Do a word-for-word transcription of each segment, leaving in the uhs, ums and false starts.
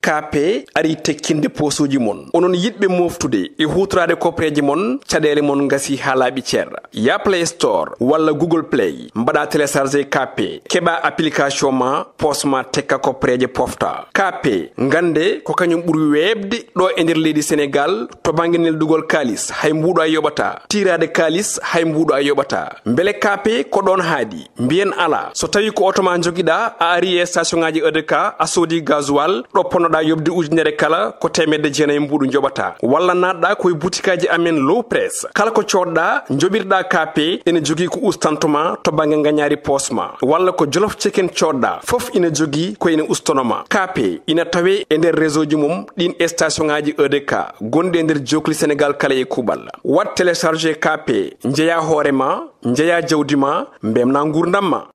Kaape ari tekkinde poosuuji mon. Onon yiɗɓe mooftude e huutoraade koppereeje mon, caɗeele mon ngasi haa laaɓi cer. Ya Play Store walla Google Play, mbaɗa télécharger Kaape, keɓa application ma, poos ma tekka koppereeje pofta. Kaape, ngannde ko kañum ɓuri weeɓde ɗo e nder leydi Senegaal to bannge neldugol kaalis, hay mbuuɗo a yoɓata. Tiiraade kaalis, hay mbuuɗo a yoɓata. Mbele Kaape ko ɗoon haaɗi? Mbiyen alaa. So tawii ko oto ma njogiɗaa, a ari e station ŋaaji E D K, a soodi gasoil, ɗo ponnoɗaa yoɓde ujunere kala, ko teemedde jeenayi mbuuɗu njoɓataa. Walla naatɗaa ko e butikaaji amen Low Press. Kala ko coodɗaa, njoɓirɗaa Kaape, ene jogii ko ustantuma to bannge ngañaari poos ma. Walla ko Jolof Chicken coodɗaa, fof ina jogii ko ene ustanoma. Kaape ina tawee e nder réseau ji mum ɗin station ŋaaji E D K gonɗi e nder jookli Senegaal kala e kuuɓal. Waɗ télécharger Kaape, njeyaa hoore ma, njeyaa jawdi ma, mbemnaa nguurndam ma.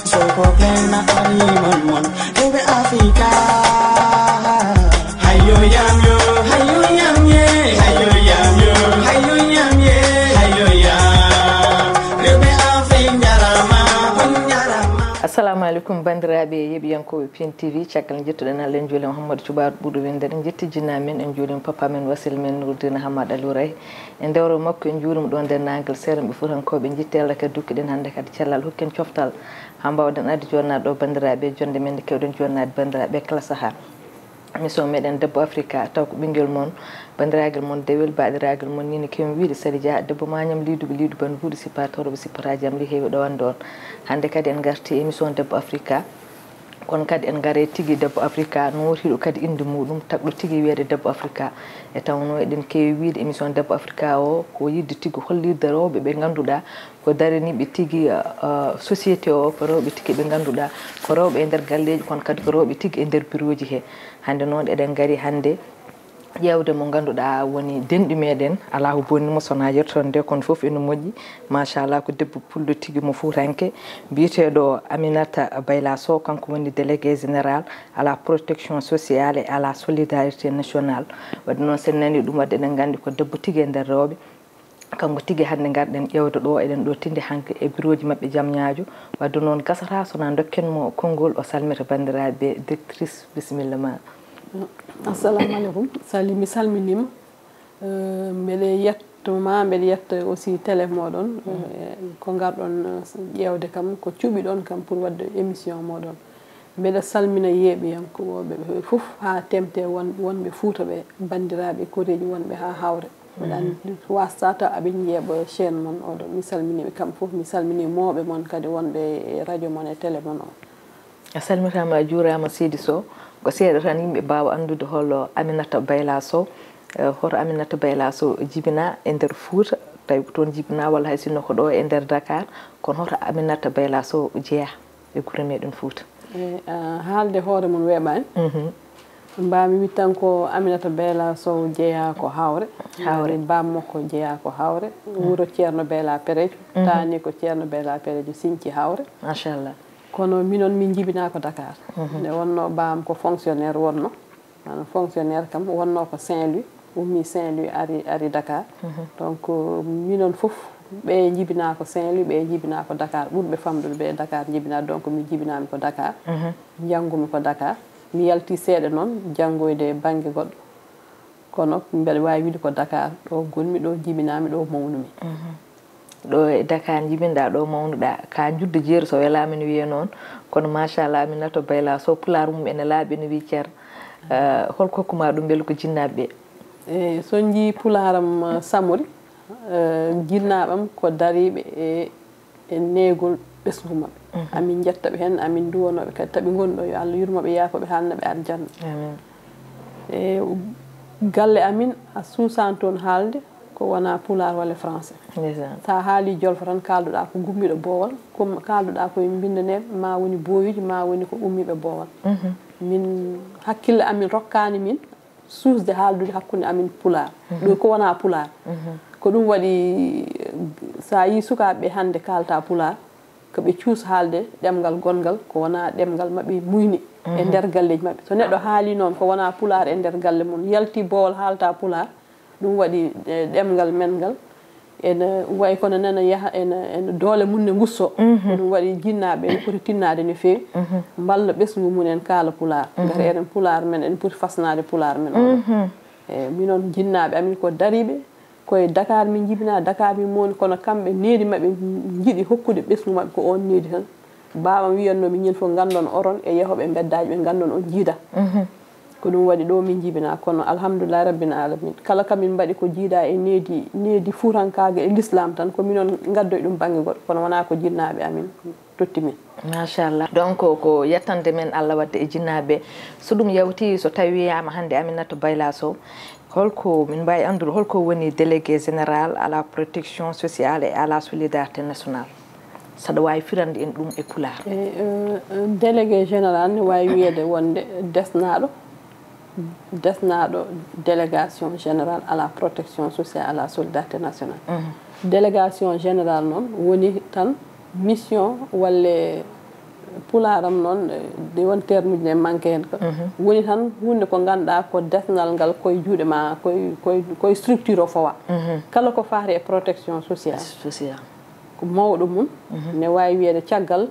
Soko ken na animal mon, rewɓe Afrika. Hayo yam yo, hayo yam ye, hayo yam yo, hayo yam ye, hayo yam. Rewɓe Afrika njarama, on njarama. Assalamu alaikum, banndiraaɓe yeeɓiyankooɓe P N T V. Caggal njettuɗen Allah, en njuuli Mouhamadou Thioubadou ɓurɗo winndere, en njetti jinna men, en njuuli papa men, wasil men Nourdine Hamad Aliou Ray. E dewro makko, en njuurima ɗo nder naangal seeɗa, ɓe fuutankooɓe njitti Allah kadi dukkiɗen hannde kadi cellal, hokken coftal haa mbaawɗen addi joɗnaade ɗo banndiraaɓe, jonnde men nde keewɗen joɗnaade banndiraaɓe kala sahaa. Émission meɗen Debbo Afrika, taw ko ɓinngel mon, banndiraagal mon dewel, baɗiraagal mon ni no kewi wiide Sali Dia, debbo mañam liiduɓe liidu ban buuɗi sippa toroɓe sippata jam li heewi ɗo wande on. Hannde kadi en ngarti émission Debbo Afrika. Kono kadi en ngare tigi Debbo Afrika, nootiiɗo kadi innde muɗum, tagɗo tigi wiyeede Debbo Afrika. E tawno eɗen keewi wiide émission Debbo Afrika o ko yiɗde tigi hollirde rewɓe ɓe ngannduɗaa ko daraniiɓe tigi, uh, société o, ko rewɓe tigi ɓe ngannduɗaa ko rewɓe e nder galleeji, kono kadi ko rewɓe tigi e nder birooji he. Hannde noon eɗen ngari hannde ƴeewde mo ngannduɗaa woni denɗi meɗen, alaa ko bonni mo so wonaa yettoode nde, kono fof ene moƴƴi. Machallah, ko debbo pullo tigi mo fuutanke, biyeteeɗo Aminata Bayla Sow, kanko woni délégué général à la protection sociale et à la solidarité nationale. Waɗde noon, so en nanii ɗum, waɗde eɗen nganndi ko debbo tigi e nder rewɓe. Kanko tigi hannde ngarɗen ƴeewde ɗo, eɗen ɗo tindi hanki e birooji maɓɓe jam ñaajo. Waɗde noon, gasata so wonaa ndokken mo konngol, o salmita banndiraaɓe. Directrice, bisimilla ma. Assalamu aleykum. Sali, mi salminiima. Eh, mbeɗe yettoma, mbeɗe yetta aussi télé moɗon, eh, ko ngarɗon, eh, ƴeewde kam, ko cuɓiɗon kam pour waɗde émission moɗon. Mbeɗa salmina yeeɓiyankooɓe ɓe fof, haa teemte won-, wonɓe Fuuta ɓe, banndiraaɓe koreeji wonɓe haa Hawre. Mbeɗa anndi wasta taw aɓe njeeɓa chaîne mon oɗo. Mi salminii ɓe kamɓe fof, mi salminii mooɓe mon kadi wonɓe e radio mon e télé mon o. A salmitaama, a juuraama, seydi Sow. Ko seeɗa tan yimɓe mbaawa anndude hol Aminata Bayla Sow. Eh, hoto Aminata Bayla Sow jibinaa e nder Fuuta, tawi ko toon jibinaa, walla hay sinno ko ɗo e nder Dakar, kono hoto Aminata Bayla Sow jeyaa e gure meɗen Fuuta? Eh, ah, haalde hoore mum weeɓaani. Mhm. Mbaami wiide tan ko Aminata Bayla Sow jeyaa ko Hawre. Hawre. Baam makko jeyaa ko Hawre. Mhm. Wuro Ceerno Bayla Perejo. Mhm. Taani ko Ceerno Bayla Perejo, sinci Hawre. Machallah. Kono minon min njibinaa ko Dakar. Mhm. Nde wonnoo baam ko fonctionnaire wonnoo. Maanaam fonctionnaire kam wonnoo ko Saint-Louis, ummii Saint-Louis ari, ari Dakar. Mhm. Donc, minon fof ɓe njibinaa ko Saint-Louis, ɓe njibinaa ko Dakar. Ɓurɓe famɗude ɓe Dakar njibinaa, donc min njibinaami ko Dakar. Mhm. Njanngumi ko Dakar. Mi yaltii seeɗa noon janngoyde bannge goɗɗo. Kono mbeɗa waawi wiide ko Dakar ɗo ngonmi, ɗo jibinaami, ɗo mawnumi. Mhm. Ɗo e Dakar njibinɗaa, ɗo mawnuɗaa. Ka juddo jeeri so welaama ene wiyee noon. Kono machallah, Aminata Bayla Sow, pulaar mum ene laaɓi, ene wii cer. Eh, holko hokkuma ɗum mbele ko jinnaaɓe ɓe? Eh, so njii pulaaram, eh, samori, eh, jinnaaɓam ko dariiɓe e, e neegol ɓesngu maɓɓe. Mhm. Amin njetta ɓe heen, amin nduwanoo ɓe kadi, tawi ɓe ngoni ɗo, yo Allah yurmo ɓe, yaafo ɓe, haalna ɓe aljanna. Amin. E galle amin, a suusan toon haalde ko wonaa pulaar walla français. Ndeysaan. So a haalii jolfo tan, kaalduɗaa ko gummiiɗo boowal, ko kaalduɗaa ko e mbinndaneeɓe, ma woni booyuji, ma woni ko ummiiɓe boowal. Mhm. Min, hakkille amin rokkaani min suusde haaldude hakkunde amin pulaar. Mhm. Ɗum ko wonaa pulaar. Mhm. Ko ɗum waɗi, so a yii sukaaɓe ɓe hannde kaalta pulaar, ko ɓe cuus haalde ɗemngal gonngal, ko wonaa ɗemngal maɓɓe muyni e, mhm, nder galleeji maɓɓe. So neɗɗo haalii noon ko wonaa pulaar e nder galle mum, yaltii boowal haalta pulaar, ɗum waɗi, eh, ɗemngal men ngal Ene wayi kono nana yaha ene, ene doole mum ne ngusso. Ko ɗum waɗi jinnaaɓe ene poti tinnaade no feewi, mballa ɓesngu mum en kaala pulaar. Ngati eɗen pulaar men, ene poti fasnaade pulaar men oɗo. Eyi, minon jinnaaɓe amin ko dariiɓe, koye Dakar min njibinaa, Dakar min mowni, kono kamɓe needi maɓɓe njiɗi hokkude ɓesngu maɓɓe ko oon needi tan. Baabam wiyatnoo min ñin fof nganndon oron e yahooɓe mbeddaaji ɓe nganndon on jiida. Ko ɗum waɗi ɗo min njibinaa, kono alhamdulillahi rabbil alamin. Kala ka min mbaɗi ko jiida e needi, needi fuutankaagal e lislaam tan, ko minon ngaddoyi ɗum bannge goɗɗo, kono wonaa ko jinnaaɓe amin totti min. Machallah. Donc, ko yettande men Allah waɗde e jinnaaɓe. So ɗum yawti, so tawi wiyaama hannde Aminata Bayla Sow, holko min mbaawi anndude, holko woni délégué général à la protection sociale et à la solidarité nationale? Saɗa waawi firande en ɗum e pulaar? E, euh, euh, délégué général ne waawi wiyeede wonde desnaaɗo, desnaaɗo délégation générale à la protection sociale, à la solidarité nationale. Délégation générale noon woni tan mission walla pulaaram noon, eh, ɗi won terme uji ne manque heen ko. Woni tan huunde ko ngannduɗaa ko desnal ngal koye juuɗe ma, koye, koye, koye structure o fowa. Kala ko faati e protection sociale. Social. Ko mawɗo mum, ne waawi wiyeede caggal,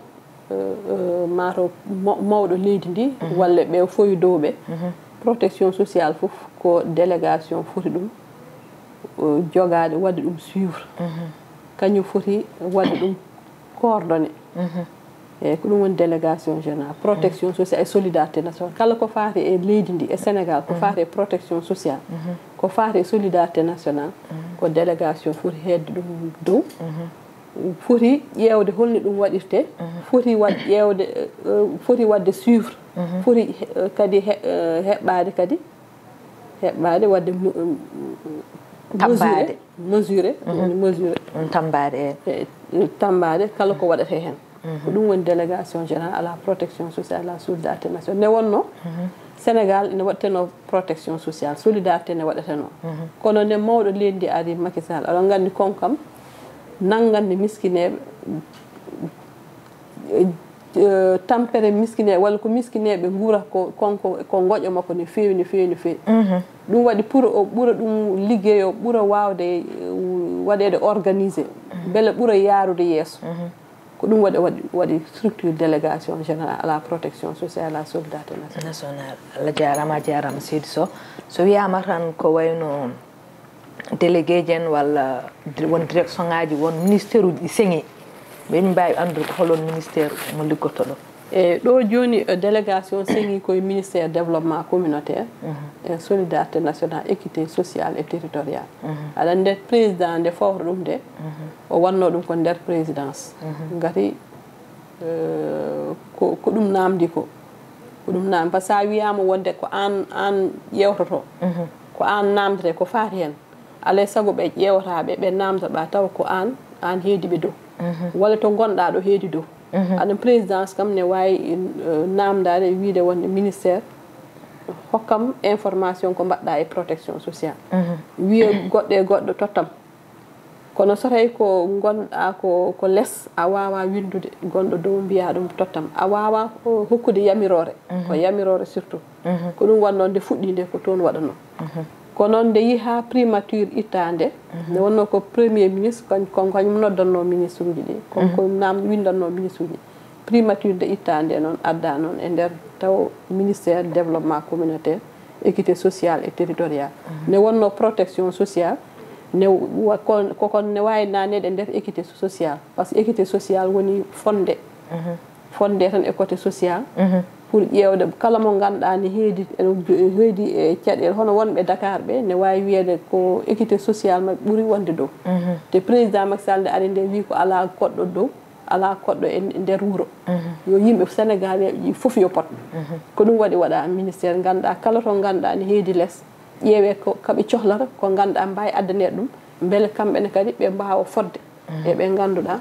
eh, eh, maa to mo-, mawɗo leydi ndi, walla ɓe foyi dow ɓe. Protection sociale fof ko délégation foti ɗum, eh, jogaade, waɗde ɗum suivre. Kañum foti waɗde ɗum coordonné. Eyi, ko ɗum woni délégation générale, protection sociale et solidarité nationale. Kala ko faati e leydi ndi, e Sénégal, ko faati e protection sociale, ko faati e solidarité nationale, ko délégation foti heedde ɗum dow. Foti ƴeewde holno ɗum waɗirtee, foti waɗ-, ƴeewde, eh, foti waɗde suivre, foti he-, eh, kadi he-, eh, heɓɓaade kadi, heɓɓaade waɗde mo-, eh, mesuré, mesuré, woni mesuré. Ɗum tammbaade, e, e, tammbaade kala ko waɗata heen. Ko ɗum woni délégation générale à la protection sociale, à la solidarité nationale. Nde wonnoo Sénégal ene waɗtenoo protection sociale, solidarité ne waɗatenoo. Kono nde mawɗo leydi ndi ari, Macky Sall, aɗa nganndi kon kam nanngande miskineeɓe, eh, eh, tampere miskineeɓe, walla ko miskineeɓe nguura ko, kon ko, ko ngoƴa makko no feewi, no feewi, no feewi. Ɗum waɗi pour o ɓura ɗum liggey, o ɓura waawde, eh, waɗeede organisé, mbele ɓura yaarude yeeso. Ko ɗum waɗi, waɗi, waɗi structure délégation générale à la protection sociale, à la solidarité nationale. Nationale. Allah jaaraama, a jaaraama, seydi Sow. So wiyaama tan ko wayno délégué ji en walla dir-, won direction ngaaji, won ministère uji ɗi seŋi, ɓe min mbaawi anndude ko holon ministère mo liggotoɗon? E ɗo jooni, eh, délégation seŋi koye ministère développement communautaire, e solidarité nationale, équité sociale et territoriale. Aɗa nder président nde fawta ɗum nde, o wannoo ɗum ko nder présidence. Ngati, eh, ko, ko ɗum naamndi ko. Ko ɗum naamndi, par ce que sa wiyaama wonde ko aan, aan ƴeewtoto, ko aan naamndete, ko faati heen. Alaa e sago ɓe ƴeewata ɓe, ɓe naamnda ɓa tawa ko aan, aan heedi ɓe dow. Walla to ngonɗaa ɗo heedi dow. Aɗa présidence kam ne waawi, eh, naamndaade, wiide wonde ministère hokkam information ko mbaɗɗa e protection sociale. Wiye goɗɗo e goɗɗo tottam. Kono so tawi ko ngonɗa ko, ko les, a waawa winndude gonɗo dow mbiya ɗum tottam. A waawa ko hokkude yamiroore, ko yamiroore surtout. Ko ɗum wannoo nde fuɗɗi nde ko toon waɗanoo. Ko noon nde yiha primature ittaande, nde wonnoo ko premier ministre, kan-, kon kañum noddannoo ministre uji ɗi, kon ko naam winndannoo ministre uji. Primature nde ittaande noon adda noon e nder taw ministère développement communautaire, équité sociale et territoriale. Nde wonnoo protection sociale, ne wa-, kon-, ko kon ne waawi naneede e nder équité sociale. Par ce que équité sociale woni fonnde. Fonnde tan e côté social. Pour ƴeewde kala mo ngannduɗaa ne heedi, ene jo-, heedi e caɗeele, hono wonɓe Dakar ɓe, ne waawi wiyeede ko équité sociale maɓɓe ɓuri wonde dow. Te président Macky Sall nde ari nde wi ko alaa goɗɗo dow, alaa goɗɗo e nder wuro. Yo yimɓe Sénégal fof yo pot. Ko ɗum waɗi waɗa ministère, ngannduɗaa kala to ngannduɗaa ne heedi les, ƴeewee ko, ko ɓe cohlata, ko ngannduɗaa mbaawi addaneede ɗum, mbele kamɓe ne kadi ɓe mbaawa fodde e ɓe ngannduɗaa,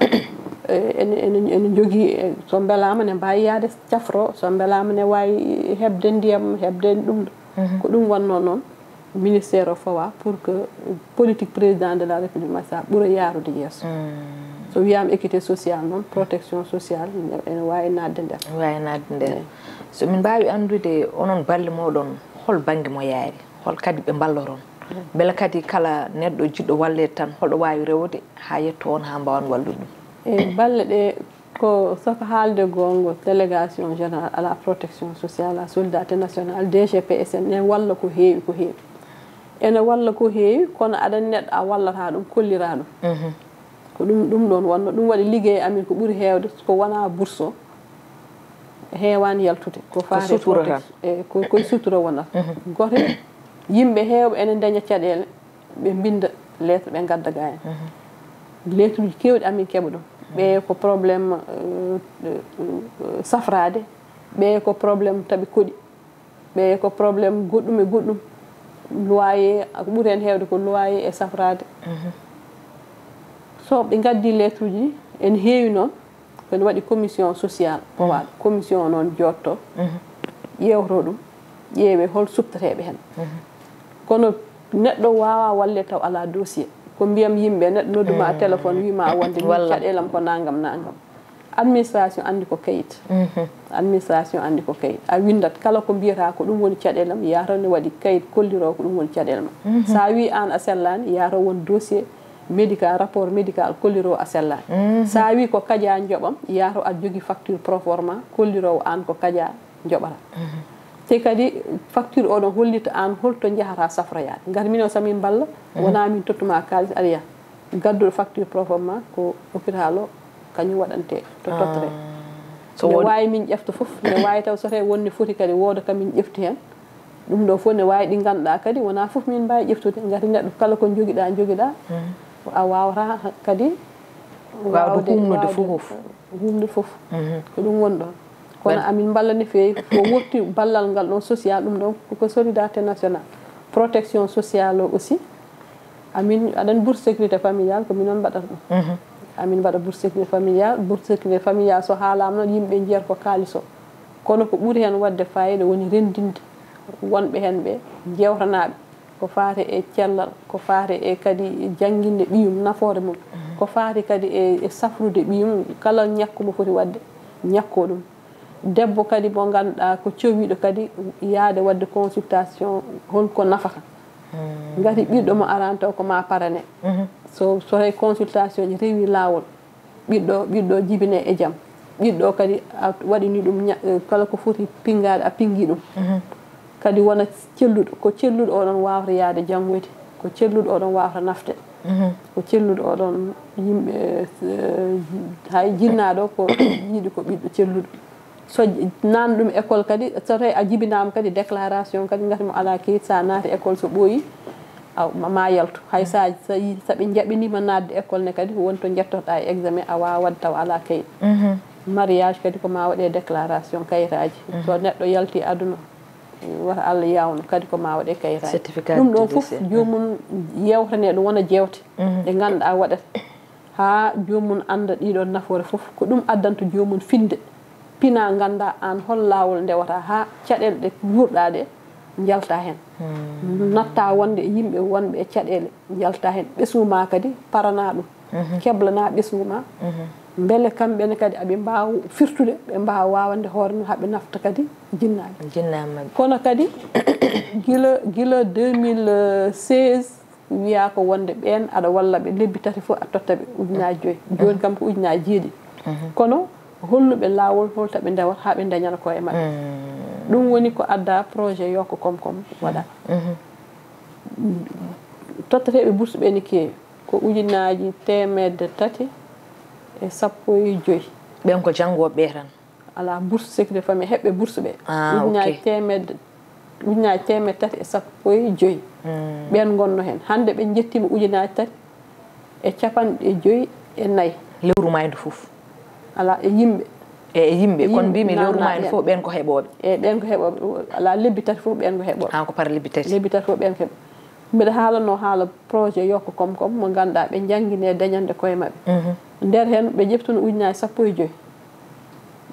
eh, ene, ene, ene njogii, eh, so mbelaama ne mbaawi yahde cafro, so mbelaama ne waawi heɓde ndiyam, heɓde ɗum ɗo. Ko ɗum wonnoo noon ministère o fawa pour que politique président de la République Macky Sall ɓura yaarude yeeso. So wiyaama équité sociale noon, protection sociale ene waawi naatde nder. Waawi naatde nder. Eey. So min mbaawi anndude onon balle mooɗon, hol bannge mo yaari? Hol kadi ɓe mballoron? Mbele kadi kala neɗɗo jiɗɗo walleede tan, holɗo waawi rewde haa yetto on haa mbaawan wallude ɗum? E balle ɗe, ko saka haalde goonga, délégation générale à la protection sociale, à la solidarité nationale, D G P S N, ene walla ko heewi, ko heewi. Ene walla ko heewi, kono aɗa anndi neɗɗo a wallata ɗum, kollira ɗum. Ko ɗum, ɗum ɗoon wonnoo, ɗum waɗi liggey amin ko ɓuri heewde, ko wonaa bourse o, heewaani yaltude. Ko faati e sutura tan. E ko, koye sutura wonata. Gooto, yimɓe heewɓe ene ndaña caɗeele, ɓe mbinnda lettre, ɓe ngadda ga en. Lettre uji keewɗi amin keɓa ɗum. Ɓee ko problème, euh, euh, safraade, ɓee ko problème taɓi koɗi, ɓee ko problème goɗɗum e goɗɗum. Loyer, ko ɓuri heen heewde ko loyer e safraade. So ɓe ngaddii lettre uji, ene heewi noon, ko ene waɗi commission sociale powaaɗo. Commission o noon jooɗtoo, ƴeewtoo ɗum, ƴeewee hol suptateeɓe heen. Kono neɗɗo waawaa walleede taw alaa dossier. Ko mbiyam yimɓe, neɗɗo noddu ma téléphone, wii ma wonde min caɗeele am ko nangam, nangam. Administration anndi ko kayit. Administration anndi ko kayit. A winndat kala ko mbiyataa ko ɗum woni caɗeele am, yaha taw ne waɗi kayit kolliroowo ko ɗum woni caɗeele ma. So a wii aan a sellaani, yaha taw won dossier médical, rapport médical kolliroowo a sellaani. So a wii ko kajaa njoɓam, yaha taw aɗa jogii facture proforma kolliroowo aan ko kajaa njoɓataa. Te kadi facture o ɗon hollitta aan holto njahataa safroyaade. Ngar minen so min mballa, wonaa min tottuma kaalis aɗa yaha. Gadduɗo facture proforma ko hôpital o, kañum waɗante to tottere. So ne waawi min ƴefta fof, ne waawi taw so tawi wonde foti kadi wooda ka min ƴefti heen. Ɗum ɗo fof ne waawi ɗi ngannduɗaa kadi wonaa fof min mbaawi ƴeftude. Ngati neɗɗo kala ko njogiɗaa, njogiɗaa, a waawata kadi waawde humnude fof. Humnude fof. Ko ɗum woni ɗoon. Kono amin mballa no feewi, ko wonti ballal ngal ɗoon social, ɗum ɗoon ko solidarité nationale. Protection sociale o aussi, amin aɗan bourse sécurité familiale ko minen mbaɗata ɗum. Amin mbaɗa bourse sécurité familiale, bourse sécurité familiale so haalaama noon yimɓe njiyata ko kaalis o. Kono ko ɓuri heen waɗde faayiida woni renndinde wonɓe heen ɓe, jeewtanaaɓe ko faati e cellal, ko faati e kadi jannginde ɓiyum, nafoore mum, ko faati kadi e, e safrude ɓiyum, kala ñakku mo foti waɗde, ñakkoo ɗum. Debbo kadi mo ngannduɗaa ko cowiiɗo kadi yahde waɗde consultation, holko nafata. Ngati ɓiɗɗo mo araani taw ko ma parane. So, so tawi consultation ji rewi laawol, ɓiɗɗo, ɓiɗɗo jibine e jam. Ɓiɗɗo kadi a waɗini ɗum ña-, kala ko foti pinngaade, a pinngi ɗum. Kadi wona celluɗo, ko celluɗo o ɗon waawata yahde janngoyde, ko celluɗo o ɗon waawata nafde, ko celluɗo o ɗon yimɓe, eh, hay jinnaaɗo ko yiɗi ko ɓiɗɗo celluɗo. So j-, naan ɗum école kadi, so tawi a jibinaama kadi déclaration kadi, ngati mo alaa kayit, so a naati école so ɓooyi, a, ma, ma yaltu. Hay so a, so yi-, so ɓe njaɓiniima naatde école ne kadi, won to njettotoɗaa e examen, a waawaa waɗde taw alaa kayit. Mariage kadi ko ma waɗe déclaration kayitaaji. So neɗɗo yalti aduna, wata Allah yaawnu, kadi ko ma waɗe kayitaaji. Certificat de décès. Ɗum ɗon fof joomum yewtane ɗum, wona jeewte ɗe ngannduɗaa waɗata. Haa joomum annda ɗiɗon nafoore fof, ko ɗum addanta joomum finde, pina, ngannda aan hol laawol ndewata haa caɗeele ɗe nguurɗaa ɗe njalta heen. Natta wonde e yimɓe wonɓe e caɗeele njalta heen. Ɓesngu ma kadi parana ɗum, keblana ɓesngu ma. Mbele kamɓe ne kadi aɓe mbaawa firtude, ɓe mbaawa waawande hoore mum, haa ɓe nafta kadi jinnaaɓe. Jinnaaɓe maɓɓe. Kono kadi gila, gila deux mille seize, wiyaa ko wonde ɓeen aɗa walla ɓe lebbi tati fof a totta ɓe ujunaaji joyi. Jooni kam ko ujunaaji jeeɗiɗi. Kono holluɓe laawol holto ɓe ndewata haa ɓe ndañana koye maɓɓe. Ɗum woni ko adda projet yokko kom kom waɗa. Totteteeɓe bourse ɓe ne keewi, ko ujunaaji teemedde tati e sappo e joyi. Ɓeen ko janngooɓe ɓe tan? Alaa, bourse sécurité famille, heɓɓe bourse ɓe. Ah, ok. Ujunaaji teemedde, ujunaaji teemedde tati e sappo e joyi. Ɓeen ngonno heen. Hannde ɓe njettiima ujunaaji tati e capanɗe joyi e nayi. Lewru maaydu fof? Alaa, e yimɓe. E, e yimɓe. Kono mbimi lewru maaydu fof, ɓeen ko heɓooɓe? E, ɓeen ko heɓooɓe. Alaa, lebbi tati fof ɓeen ko heɓooɓe. Ah, ko par lebbi tati? Lebbi tati fof ɓeen ko heɓooɓe. Mbeɗa haalanoo haala projet yokko kom kom mo ngannduɗaa ɓe njanngine dañande koye maɓɓe. Nder heen ɓe ƴeftuno ujunaaji sappo e joyi.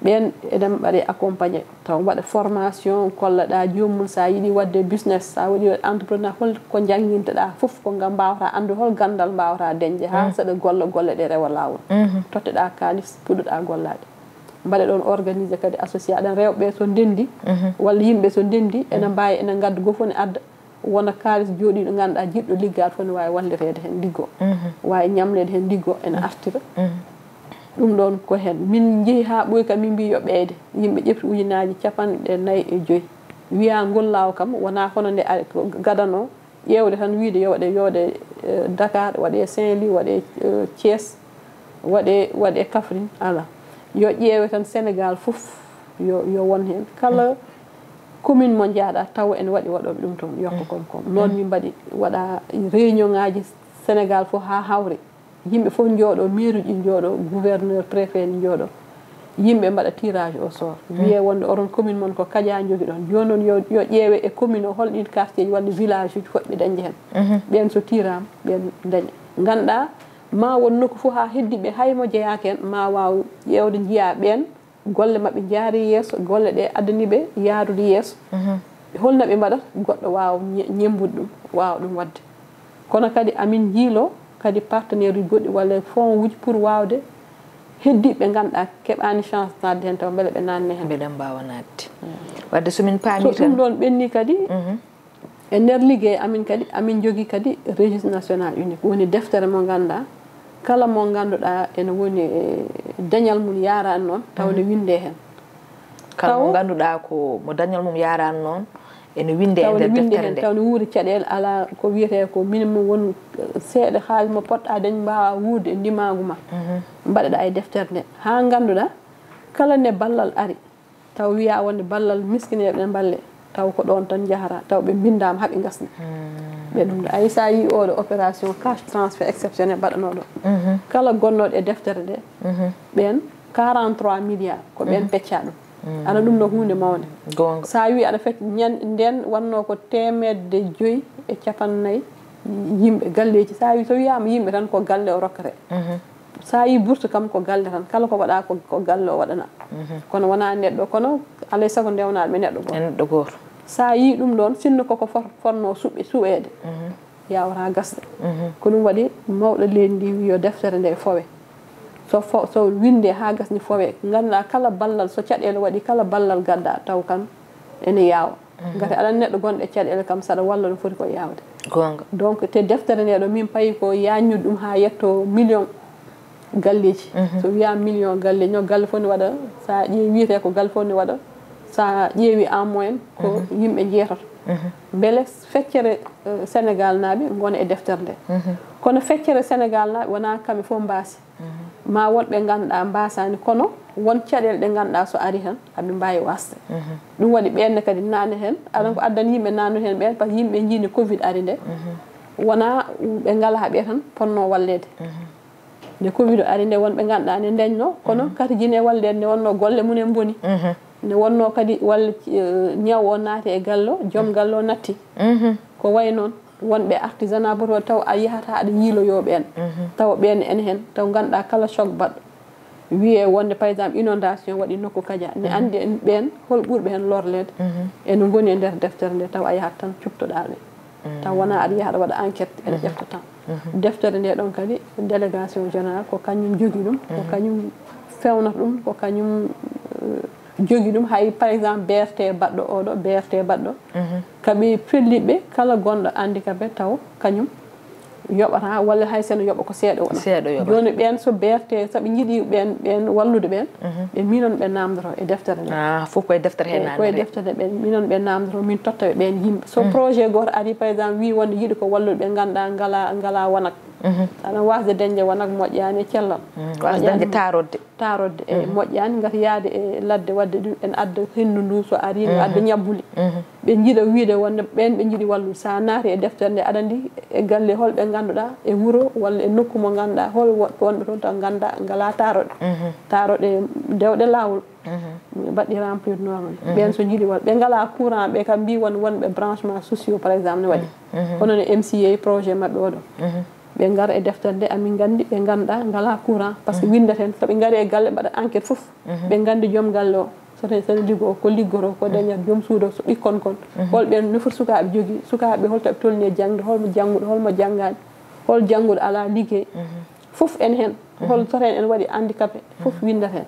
Ɓeen eɗen mbaɗe accompagné, taw mbaɗa formation, kolloɗaa joomum, so a yiɗi waɗde business, so a waɗi waɗ entrepreneur, hol ko njanngintoɗaa fof ko ngam mbaawata anndude hol ganndal mbaawata dañde haa saɗa golla golle ɗe rewa laawol. Totteɗaa kaalis, puɗɗoɗaa gollaade. Mbaɗa ɗoon organisé kadi associé aɗan rewɓe so ndenndi, walla yimɓe so ndenndi, ene mbaawi, ene ngadda goo fof ne adda. wona kaalis jooɗiiɗo ngannduɗaa jiɗɗo liggaade fof ne waawi wallireede heen liggo, waawi ñamleede heen liggo ene artira. Ɗum ɗoon ko heen min njehi haa ɓooyi kam, min mbii yo ɓeyde. Yimɓe ƴefti ujunaaji capanɗe nayi e joyi. Wiyaa ngol laawo kam wonaa hono nde ari ko gadano ƴeewde tan, wiyde yo waɗe, yo waɗe, eh, Dakar, waɗe Saint-Louis, waɗe, eh, Thiès, waɗe, waɗe Kaffrine, alaa. Yo ƴeewe tan Sénégal fof, yo, yo won heen. Kala commune mo njaaɗa taw ene waɗi waɗooɓe ɗum toon, yokka koom koom. Noon min mbaɗi, waɗa réunion ŋaaji Sénégal fof haa hawri. Yimɓe fof njooɗo, maire uji njooɗo, gouverneur, préfet ne njooɗo. Yimɓe mbaɗa tirage au sort. Wiye wonde oɗon commune mon ko kaƴa jogi ɗon. Jooni noon yo, yo ƴeewe e commune o hol ɗin quartier ji walla village uji fotɓe dañde heen. Ɓeen so tirama, ɓeen daña. Ngannduɗaa, ma won nokku fof haa heddiɓe, hay mo jeyaaka heen, ma waaw ƴeewde njiya ɓeen, golle maɓɓe njaari yeeso, golle ɗe addani ɓe yaarude yeeso. Holno ɓe mbaɗata goɗɗo waawa ñe-, ñemmbude ɗum, waawa ɗum waɗde. Kono kadi amin njiilo kadi partenaire uji goɗɗi walla fonds uji pour waawde heddiiɓe ɓe ngannduɗaa keɓaani chance naatde heen taw mbele ɓe naatne heen. Mbele mbaawa naatde. Wadde so min paami so ɗum tan ɗoon ɓenni kadi, e nder liggey amin kadi, amin njogii kadi registre national unique, woni deftere mo ngannduɗaa kala mo ngannduɗaa ene woni e dañal mum yaaraani noon, taw ne winndee heen. Kala mo Taw- ngannduɗaa ko mo dañal mum yaaraani noon, ene winndee e taw ne nder winndee deftere heen, nde. Taw ne wuuri caɗeele, alaa ko wiyetee ko minimum won seeɗa haalis mo poɗɗaa dañ, mbaawa wuurde e ndimaagu ma. Mbaɗeɗaa e deftere nde, haa ngannduɗaa kala nde ballal ari, taw wiya wonde ballal miskineeɓe ne mballe, taw ko ɗoon tan njahata, taw ɓe mbinndaama haa ɓe ngasni. Ɓe ɗum ɗo. Ay, so a yii oɗo opération cash transfert exceptionnel mbaɗanooɗo. Kala gonnooɗo e deftere nde, ɓeen quarante-trois milliards, ko ɓeen peccaa ɗum. Ana ɗum no huunde mawnde. Goonga. So a wii aɗa fecc ñan-, ndeen wannoo ko teemedde joyi e cappanɗe nayi yimɓe, galleeji. So a wii, so wiyaama yimɓe tan ko galle o rokkata. So a yii bourse kam ko galle tan, kala ko waɗa ko, ko galle o waɗana. Kono wonaa neɗɗo, kono alay sago ndewnaaɗo ɓe neɗɗo gooto. E neɗɗo gooto. So a yii ɗum ɗoon, sinno koko for-, fotnoo suɓe-, suɓeede, yaawata gasde. Ko ɗum waɗi mawɗo leydi ndi wii yo deftere nde fowe. So fo-, so winndee haa gasni fowe, ngannduɗaa kala ballal, so caɗeele waɗi, kala ballal gadda taw kam ene yaawa. Ngati aɗa anndi neɗɗo gonɗo e caɗeele kam, saɗa walla no foti ko yaawde. Goonga. Donc, te deftere nde ɗo min payi ko yaajnude ɗum haa yetto million galleeji. So wiyaama million galleeji, no galle fof ne waɗa, so a ƴeewi wiyetee ko galle fof ne waɗa, so a ƴeewi en moyenne ko yimɓe njeetato. Mbele feccere, eh, Sénégal naaɓe ngona e deftere nde. Kono feccere Sénégal naaɓe wonaa kamɓe fof mbaasi. Ma won ɓe ngannduɗaa mbaasaani, kono won caɗeele ɗe ngannduɗaa so ari tan, aɓe mbaawi waasde. Ɗum waɗi ɓeen ne kadi naane heen, aɗa ko addani yimɓe naannude heen ɓeen, par ce que yimɓe njiini covid ari nde, wonaa ɓe ngalaa ɓe tan potnoo walleede. Nde covid ari nde, won ɓe ngannduɗaa ne ndañnoo, kono kadi jine walleede nde wonnoo golle mum en mboni. Nde wonnoo kadi walla, eh, ñaw o naati e galle o, joom galle o natti. Ko wayi noon, wonɓe artisanat boto taw a yahata aɗa yiiloyoo ɓeen. Tawa ɓeen ene heen, taw ngannduɗaa kala choc baɗɗo. Wiyee wonde, par exemple, inondation waɗi nokku kaja. Ne anndi en ɓeen hol ɓurɓe heen lorleede. Ene ngoni e nder deftere nde, taw a yahat tan cuɓtoɗaa ɓe. Taw wonaa aɗa yaha aɗa waɗa enquête, ene ƴefta tan. Deftere nde ɗoon kadi, délégation générale ko kañum jogi ɗum, ko kañum fewnata ɗum, ko kañum, eh, jogi ɗum. Hay, par exemple, B R T baɗɗo oɗo, B R T baɗɗo, kaɓi fellitɓe kala gonɗo handicapé taw kañum yoɓata, walla hay seno yoɓa ko seeɗa wona. Seeɗa yoɓa. Jooni ɓeen so B R T, so ɓe njiɗi ɓeen, ɓeen wallude ɓeen, ɓe minon ɓe naamndoro e deftere nde. Ah, fof koye deftere he naamndoree. Koye deftere nde ɓe minon ɓe naamndoro, min totta ɓe ɓeen yimɓe. So projet gooto ari, par exemple, wii wonde yiɗi ko wallude ɓe ngannduɗaa ngalaa, ngalaa wonak. Aɗa waasde dañde wonak moƴƴaani e cellal. Waasde dañde taarodde. Taarodde, e moƴƴaani, ngati yahde e ladde waɗde ɗum, en adda henndu ndu so ari, no adda ñabbuli. Ɓe njiɗa wiyde wonde ɓeen ɓe njiɗi wallude. So a naati e deftere nde, aɗa anndi e galle hol ɓe ngannduɗaa, e wuro walla e nokku mo ngannduɗaa, hol wo-, wonɓe toon taw ngannduɗaa ngalaa taaroɗe. Taaroɗe dewɗe laawol. Mbaɗɗi remplir norme. Ɓeen so njiɗi wal-, ɓe ngalaa courant, ɓe kam mbii won, wonɓe branchement sociaux, par exemple, ne waɗi. Kono no M C A projet maɓɓe oɗo. Ɓe ngara e deftere nde, amin nganndi ɓe ngannduɗaa ngalaa courant, par ce que winndata heen, so ɓe ngari e galle, mbaɗa enquête fof, ɓe nganndi joom galle o, so tawi so liggo o, ko liggotoo, ko dañata joom suudu o, so ɓikkon kon, hol ɓeen no foti sukaaɓe jogii, sukaaɓe hol to ɓe tolni e jaŋde, hol mo jannguɗo, hol mo janngaani, hol jannguɗo alaa liggey. Fof en heen, hol soto en, en waɗi handicapé, fof winndata heen.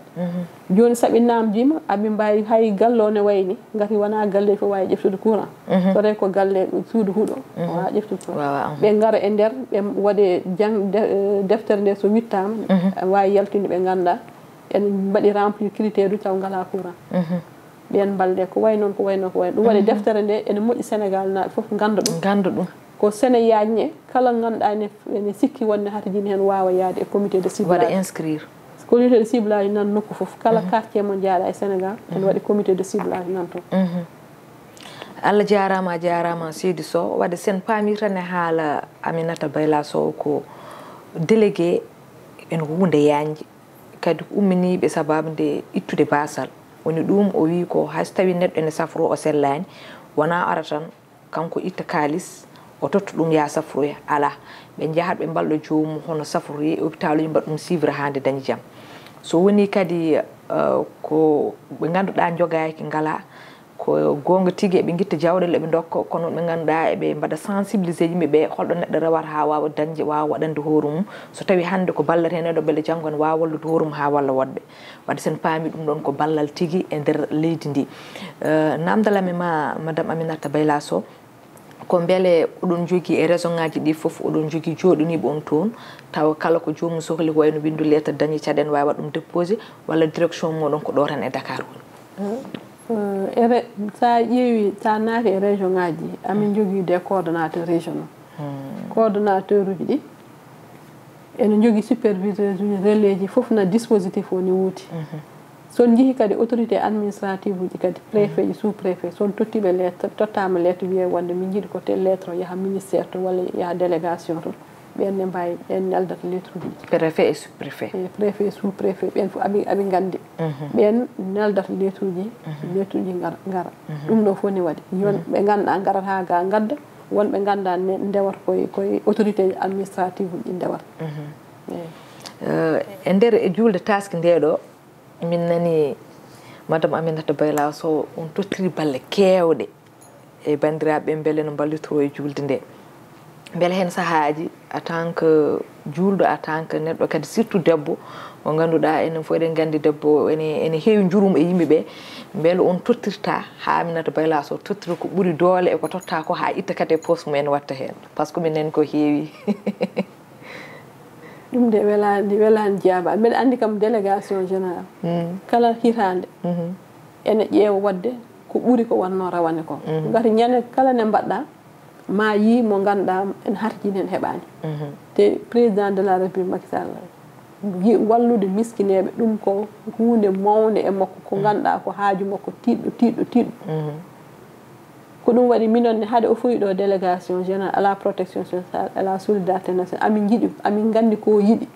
Jooni, saɓi naamndiima, aɓe mbaawi hay galle o ne wayni, ngati wonaa galleeji fof waawi ƴeftude courant. So tawi ko galle suudu huɗo, o waawaa ƴeftude courant. Ɓe ngara e nder, ɓe waɗe jang-, de-, eh, deftere nde so wittaama, waawi yaltinde ɓe nganndaa, en mbaɗi remplir critère uji taw ngalaa courant. Ɓeen mbalde ko wayi noon, ko wayi noon, ko wayi noon. Ɗum waɗi deftere nde ene moƴƴi Senegaal naaɓe fof ngannda ɗum. Ngannda ɗum. Ko sene yaaññe kala ngannduɗaa ene, ene sikki wonde hata jini heen waawa yaade e comité de ciblage. Waɗa inscrire. Comité de ciblage nan nokku fof. Kala quartier mo njaaɗa e Senegaal, ene waɗi comité de ciblage nan toon. Allah jaaraama, a jaaraama seydi Sow. Waɗde sen paami tan e haala Aminata Bayla Sow ko délégué en huunde yaañde. Kadi ko umminiiɓe sababu nde ittude baasal. Woni ɗum o wi ko hay so tawi neɗɗo ene safro o sellaani, wona ara tan kanko itta kaalis, o totta ɗum yaa safroya. Alaa. Ɓe njahat ɓe mballa joomum hono safroye e hôpital uji mbaɗa ɗum suivre haa nde dañi jam. So woni kadi, eh, ko ɓe ngannduɗaa njogaaki ngalaa, ko goonga tigi eɓe ngitta jawɗele eɓe ndokka, kono ɓe ngannduɗaa eɓe mbaɗa sensibiliser yimɓe ɓe holɗo neɗɗo rewata haa waawa dañde, waawa waɗande hoore mum. So tawi hannde ko ballata heen ɗo, beele janngo ne waawa wallude hoore mum haa walla woɗɓe. Wadde sen paami ɗum ɗon ko ballal tigi e nder leydi ndi. Eh, namdal am e ma, Madame Aminata Bayla Sow, ko mbele oɗon njogii e région ngaji ɗi fof, oɗon njogii jooɗoniiɓe on toon, tawa kala ko joomum sohli, ko wayno winndu lettre dañi caɗeele, waawa ɗum déposé, walla direction moɗon ko ɗo tan e Dakar woni? Eh, eh, e re-, sa ƴeewi, sa naati e région ngaji, amin njogii des coordonnateurs régionaux. Coordonnateur uji ɗi, ene njogii superviseur uji, relais ji, fof na dispositif o ne woodi. So on njehii kadi autorité administrative uji kadi, préfet ji, sous préfet, so on tottii ɓe lettre, tottaama lettre wiyee wonde min njiɗi ko tel lettre o yaha ministère to walla yaha délégation to, ɓeen ne mbaawi, ɓeen neldata lettre uji. Préfet et sous-préfet. E préfet, sous-préfet, ɓeen fof aɓe, aɓe nganndi. Ɓeen neldata lettre uji, lettre uji ngara, ngara. Ɗum ɗo fof ne waɗi. Yon ɓe ngannduɗaa ngarata ga ngadda, won ɓe ngannduɗaa ne ndewata koye, koye autorité administrative uji ɗi ndewata. Eey. Eh, e nder e juulde taaske nde ɗo, min nani Madame Aminata Bayla Sow, on tottiri balle keewɗe e banndiraaɓe ɓe mbele no mballitoro e juulde nde. Mbele heen sahaaji, en tant que juulɗo, en tant que neɗɗo kadi, surtout debbo, mo ngannduɗaa enen fof eɗen nganndi debbo ene, ene heewi njurum e yimɓe ɓe, mbele on tottirta haa Aminata Bayla Sow tottira ko ɓuri doole e ko totta ko haa itta kadi e poos mum en watta heen? Par ce que min nani ko heewi. Ɗum de welaani, welaani jaaba. Mbeɗa anndi kam délégation générale. Kala hitaande, ene ƴeewa waɗde ko ɓuri ko wonnoo rawane ko. Ngati ñande kala ne mbaɗɗa, ma yii mo ngannduɗaa ene harjini heen heɓaani. Te président de la République Macky Sall, yi-, wallude miskineeɓe, ɗum ko huunde mawnde e makko, ko ngannduɗaa ko haaju makko tiiɗɗo, tiiɗɗo, tiiɗɗo. Ko ɗum waɗi minon ne, hade o foti ɗo délégation générale à la protection sociale, à la solidarité nationale, amin njiɗi, amin nganndi ko o yiɗi.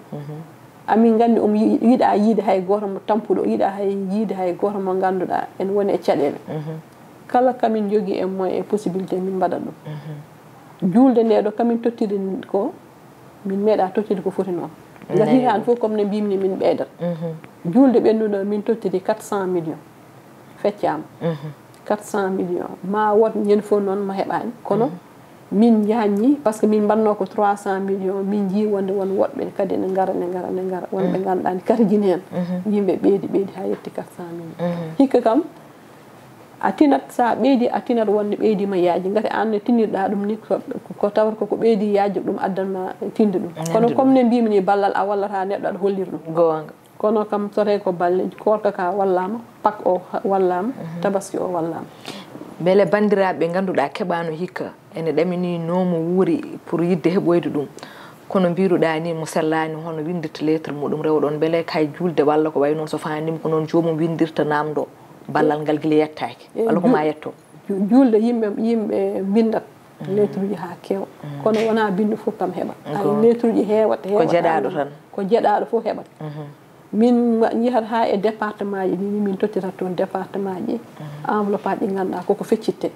Amin nganndi omo yi-, yiɗa yiide hay gooto mo tampuɗo, yiɗa hay yiide hay gooto mo ngannduɗaa ene woni e caɗeele. Kala kamin njogii e moyen e possibilité, min mbaɗa ɗum. Juulde nde ɗo kamin tottiri ko, min meeɗa tottirde ko foti noon. Ngati hitaande fof, comme no mbimi ni, min ɓeydat. Juulde ɓennuɗo min tottiri quatre cent millions. Feccaama. Quatre cent millions. Ma wood ñande fof noon mo heɓaani. Kono min njaññi, par ce que min mbanno ko trois cent millions, min njii wonde won woɗɓe kadi ene ngara, ene ngara, ene ngara. Wonɓe ngannduɗaa ne karjini heen. Yimɓe ɓeydi, ɓeydi haa yetti quatre cent millions. Hikka kam, a tinat, so a ɓeydi, a tinat wonde ɓeydi ma yaaji. Ngati aan ne tinirɗa ɗum ni, ko, ko tawata ko, ko ɓeydi yaaji ɗum addan ma tinde ɗum. Kono comme ne mbimi ni, ballal a wallata neɗɗo, aɗa hollira ɗum. Goonga. Kono kam, so tawi ko balle, koorka ka wallaama, Pak o ha-, wallaama, Tabaski o wallaama. Mbele banndiraaɓe ɓe ngannduɗaa keɓaano hikka, ene ɗaminii no mo wuuri pour yiɗde heɓoyde ɗum. Kono mbiruɗaa ni, mo sellaani, hono winndirta lettre muɗum rewa ɗoon, mbele kay juulde walla ko wayi noon, so faandiima ko noon joomum winndirta, naamndoo ballal ngal gila yettaaki, walla ko ma yetto? Ju-, juulde yimɓe, yimɓe mbinndat lettre uji haa keewa. Kono wonaa binndu fof kam heɓa. Ay, lettre uji heewat, heewat. Ko jeɗaaɗo tan. Ko jeɗaaɗo fof heɓat. Min ma-, njehat haa e département ji ɗi, min tottirat toon département ji, enveloppe aji ɗi ngannduɗaa koko feccitte.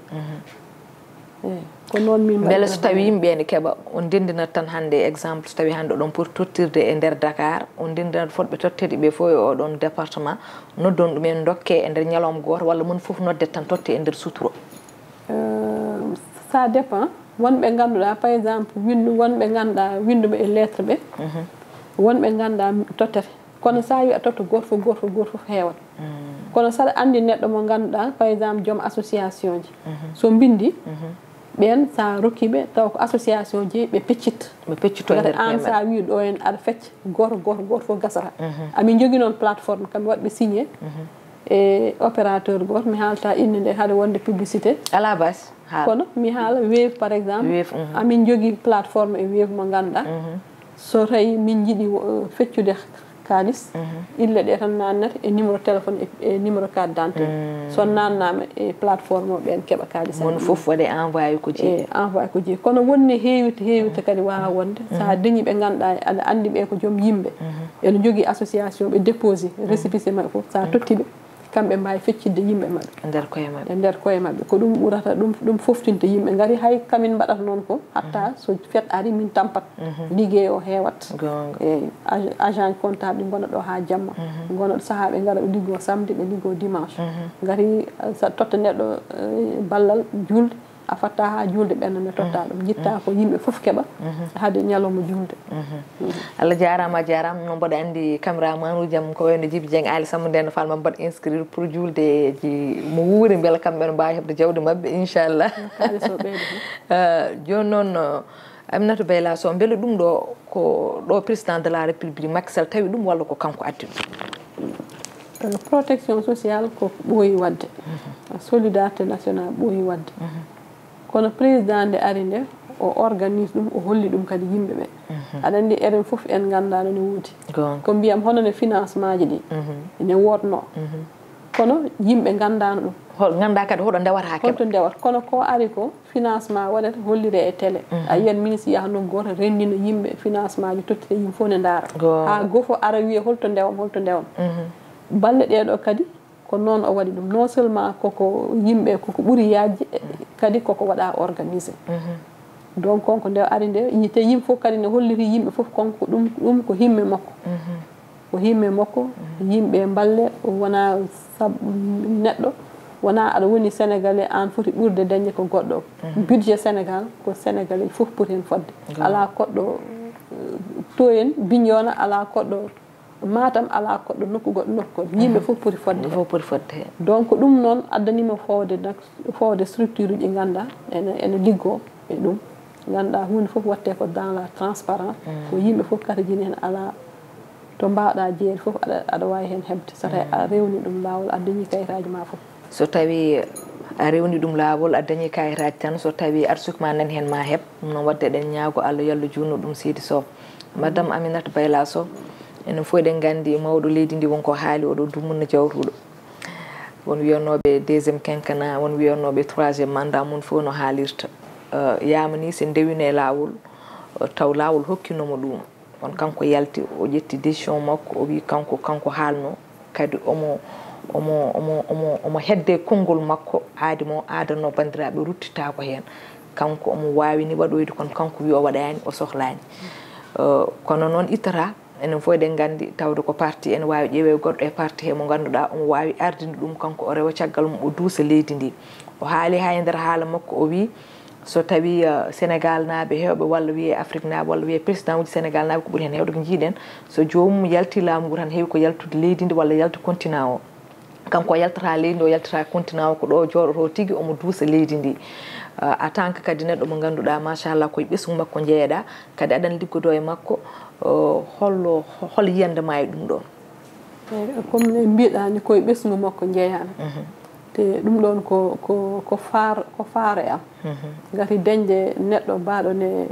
Eey, ko noon min mbaɗirata. Mbele so tawi yimɓe ene keɓa, on ndenndinat tan hannde, exemple, so tawi hannde oɗon poti tottirde e nder Dakar, on ndenndinat fotɓe tottirde ɓe fof e oɗon département, noddon ɗumen, ndokke e nder ñalawma gooto, walla mon fof noddet tan totte e nder suturo? Euh, ça dépend. Wonɓe ngannduɗaa, par exemple, winndu, wonɓe ngannduɗaa winnduɓe e lettre ɓe, mhm, Wonɓe nganndaa tottete, kono so a wii a totto gooto fof, gooto fof, gooto fof heewat. Kono saɗa anndi neɗɗo mo ngannduɗaa, par exemple, joom association ji, so mbinndi, ɓeen so a rokkiiɓe, taw ko association ji ɓe peccit. Ɓe peccito e nder koye maɓɓe. An so a wii ɗo en aɗa fecca, gooto, gooto, gooto fof gasata. Amin njogii noon plateforme, kamɓe waɗɓe signé e opérateur gooto, mi haalta innde nde, haade wonde publicité. Alaa baasi, haal. Kono mi haala Wave, par exemple. Wave, mhm. Amin njogii plateforme e Wave mo ngannduɗaa. Mhm. So tawi min njiɗi, uh, feccude kaalis, mhm, ille ɗe tan naannata e numéro téléphone e, e numéro carte d'identité. Mm. So naannaama e plateforme o, ɓeen keɓa kaalis. Mon fof waɗe envoyé ko jeyi. E, envoyé ko jeyi. Kono wonde heewirta, heewirta kadi waawa wonde. So a dañi ɓe ngannduɗaa aɗa anndi ɓe ko joom yimɓe. Mhm. Ene njogii association, ɓe déposé récépissé maɓɓe fof. So a totti ɓe, kamɓe mbaawi feccitde yimɓe maɓɓe. E nder koye maɓɓe. E nder koye maɓɓe. Ko ɗum ɓurata, ɗum, ɗum foftinta yimɓe. Ngati hay kamin mbaɗata noon ko, hatta so fête ari min tampat. Mhm. Liggey o heewat. Goonga. Eyi, ag-, agent comptable ɗi ngona ɗo haa jamma. Mhm. Ngona ɗo sahaa ɓe ngara ɓe liggoo samedi, ɓe liggoo dimanche. Mhm. Ngati, eh, so totta neɗɗo, eh, ballal juulde, a fatta haa juulde ɓenna nde totta ɗum. Njitta ko yimɓe fof keɓa hade ñalawma juulde. Mhm. Allah jaaraama, a jaaraama. No mboɗo anndi caméraman uji am ko wayno Djiby Dieng, Ali Samba, nden no falma mbaɗ inscrire pour juulde ji mo wuuri, mbela kamɓe no mbaawi heɓde jawdi maɓɓe, inchallah. Kaalis o ɓeyda hen. Eh, jooni noon, eh, Aminata Bayla Sow, mbele ɗum ɗo ko ɗo président de la République Macky Sall tawi ɗum walla ko kanko addi ɗum? Eh, protection sociale ko ɓooyi waɗde. Mhm. Solidarité nationale ɓooyi waɗde. Mhm. Kono président nde ari nde, o organise ɗum, o holli ɗum kadi yimɓe ɓe. Mhm. Aɗa anndi, enen fof en nganndaa no ne woodi. Goonga. Ko mbiyam hono ne financement ji ɗi. Mhm. Ene woodnoo. Mhm. Kono yimɓe nganndaano ɗum. Hol-, nganndaa kadi hoɗo ndewata keɓa. Holto ndewata. Kono ko ari ko, financement waɗata, hollire e télé. Mhm. A yiyat ministre yaha nokku gooto, renndina yimɓe financement ji, tottita yimɓe fof ne ndaara. Goonga. Haa gooto fof ara wiya holto ndewam, holto ndewam. Mhm. Balle ɗee ɗo kadi, ko noon o waɗi ɗum. Non seulement koko yimɓe, koko ɓuri yaajde, kadi koko waɗa organisé. Mhm. Donc, kon ko nde ari nde, yi-, te yimɓe fof kadi ne holliri yimɓe fof kon ko ɗum, ɗum ko himme makko. Mhm. Ko himme makko, yimɓe mballe, wona sab-, neɗɗo, wona aɗa woni Sénégalais, an foti ɓurde dañde ko goɗɗo. Mhm. Budget Sénégal, ko Sénégalais fof poti hen fodde. Goonga. Alaa koɗɗo, eh, to en Bignona, alaa koɗɗo Matam, alaa koɗɗo nokku goɗɗo nokku goɗɗo. Yimɓe fof poti fodde. Yimɓe fof poti fodde heen. Donc, ɗum noon addaniima fowde nak-, fowde structure uji ɗi ngannduɗaa ene, ene liggoo e ɗum. Ngannduɗaa huunde fof waɗte ko dans la transparence. Mm. Ko yimɓe fof katojini heen, alaa to mbaawɗaa jeyeede fof aɗa, aɗa waawi heen heɓde. So tawii a rewni ɗum laawol, a dañi kayitaaji ma fof. So tawii a rewni ɗum laawol, a dañi kayitaaji tan, so tawii arsuk ma nani heen ma heɓ. Ɗum noon waɗde eɗen ñaago Allah yo Allah juutnu ɗum seydi Sow. Madame Aminata Bayla Sow, enen fof eɗen nganndi mawɗo leydi ndi won ko haali oɗo dumunna jawtuɗo. Won wiyannooɓe deuxième quinquennat, won wiyannooɓe troisième mandat, mum fof no haalirta. Eh, yamani so ndewino e laawol, eh, taw laawol hokkino mo ɗum. Kono kanko yalti, o ƴetti décision makko, o wi kanko, kanko haalno, kadi omo, omo, omo, omo, omo hedde konngol makko, aadi mo adanno banndiraaɓe ruttitaako heen. Kanko omo waawi ni waɗoyde, kono kanko wi o waɗaani, o sohlaani. Eh, kono noon ittata, enen fof eɗen nganndi, tawde ko parti ene waawi ƴeewe goɗɗo e parti he mo ngannduɗaa omo waawi ardinde ɗum, kanko o rewa caggal mum, o duusa leydi ndi. O haali haa e nder haala makko, o wi, so tawi, eh, Sénégal naaɓe heewɓe walla wiyee Afrique naaɓe walla wiyee président uji Sénégal naaɓe ko ɓuri heen heewde ko njiiɗen, so joomum yalti laamu ngu tan heewi ko yaltude leydi ndi walla yalta continent o. Kanko o yaltata leydi ndi, o yaltata continent o, ko ɗo o jooɗoto tigi omo duusa leydi ndi. Eh, en tant que kadi neɗɗo mo ngannduɗaa machallah ko e ɓesngu makko njeyeɗaa, kadi aɗan liggodoo e makko, eh, hollo, hol yiyannde ma e ɗum ɗoon? Eyi, comme no mbiɗaa ni, ko e ɓesngu makko njeyaami. Mhm. Te ɗum ɗoon ko, ko, ko faar, ko faaro e am. Mhm. Ngati dañde neɗɗo mbaaɗo ne